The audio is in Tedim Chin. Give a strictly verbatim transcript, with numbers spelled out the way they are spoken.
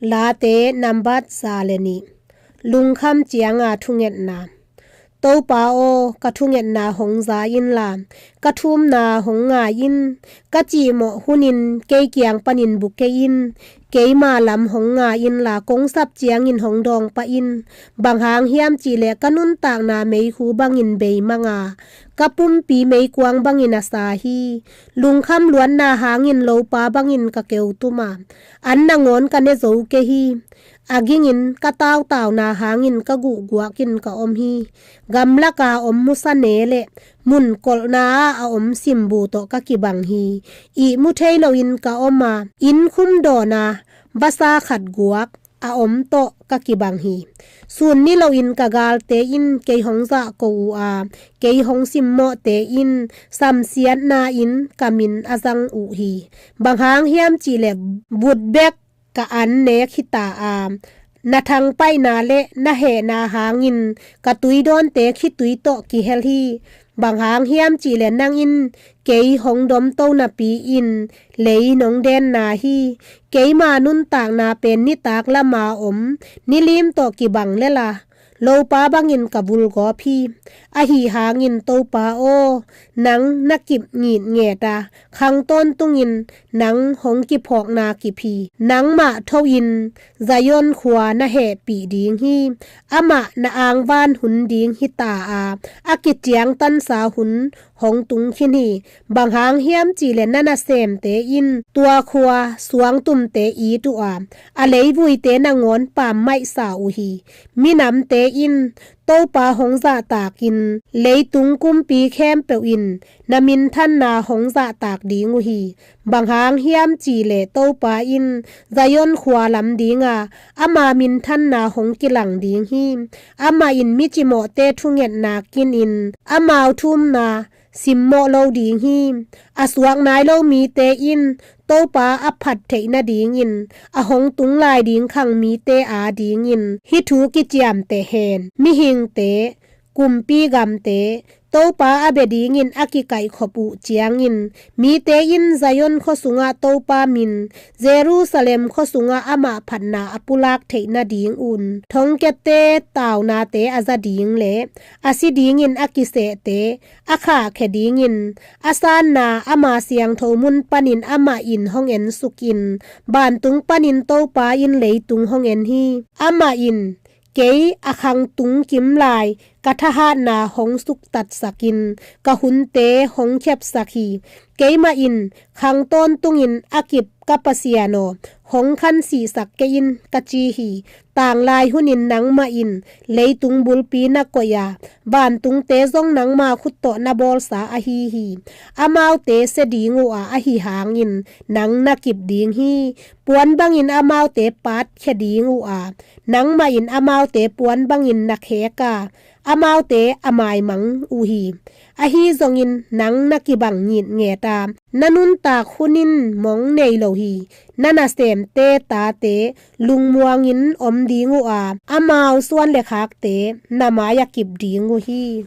Late nambat za le nih. Lungkham cianga thungetna. Topa aw, ka thungetna hong za inla, ka thumna hong ngai in. Ka cihmawh hunin kei kiang panin bukei in. Keima lam hong ngai inla, kong sap ciangin hong dawng pah in. Bang hang hiam cihleh ka nuntakna meikhu bangin beimang a, ka pumpi meikuang bangin a sa hi. Lungkham luatna hangin lopa bangin ka keutum a, an nangawn ka ne zo kei hi. A gingin ka tautauna hangin ka guhguakin ka om hi. Gamlaka om musa ne le mun kolhna ah a om simbu tawh ka kibang hi. Ihmu thei loin ka om a, inn khum dawna vasa khat guak a om tawh ka kibang hi. Sun niloin ka galte in kei hong zahko uh a, kei hong simmawhte in samsiatna in ka min a zang uh hi. Bang hang hiam cihleh vut bek ka an nek hita a, na thangpaihna le na hehna hangin ka tuidawnte khitui tawh kihel hi. Bang hang hiam cihleh nang in kei hong domto napi-in lei nong denna hi. Keima nuntakna pen nitak lama om nilim tawh kibang lela, lopa bangin ka vulgawp hi. Ahi hangin Topa aw, nang na kip ngitnget a, khang tawntungin nang hong kiphawkna kip hi. Nangmah thoin Zion khua na hehpih ding hi. Amah na angvan hun ding hita a, a kiciangtansa hun hong tung khin hi. Bang hang hiam cihleh na nasemte in tua khua suangtumte it uh a, a leivuite nangawn pammaihsa uh hi. Minamte in Topa hong zahtakin leitung kumpi khempeuh in na minthanna hong zahtak ding uh hi. Bang hang hiam cihleh Topa in Zion khua lam dinga ama minthanna hong kilang ding hi. Amah in mi cimawhte thungetna kinin amau thumna simmawh lo ding hi. A suak nai lo mite in Topa a phat theih nadingin a hong tung lai ding khang mite adingin hih thu kiciamteh hen. Mihingte, kumpi gamte, Topa a bia dingin a kikaihkhop uh ciangin mite in Zion khua sungah Topa min, Jerusalem khua sungah amah phatna a pulak theih nadingun thongkiate taunate a za ding le a si dingin a kisehte a khahkhia dingin a sanna ama siangtho mun panin amah in hong ensukin vantung panin Topa in leitung hong en hi. Amah in kei a khangtung kim lai ka thahatna hong suktatsakin ka hunte hong khiapsak hi. Keimah in khang tawntungin a kip ka Pasian aw, hong khansihsak kei in ka ci hi. Tanglai hunin nangmah in leitung bulpi na koih a, vantungte zong nangma khut tawh na bawlsa ahi hi. Amaute sia ding uh a, ahi hangin nang na kip ding hi. Puan bangin amaute patkhia ding uh a, nangmah in amaute puan bangin na khek a, amaute a maimang uh hi. Ahi zongin nang na kibang ngitnget a, na nuntak hun in mong nei lo hi. Na nasemte tate lungmuangin om ding uh a, amau suan le khakte na mai-ah kip ding uh hi.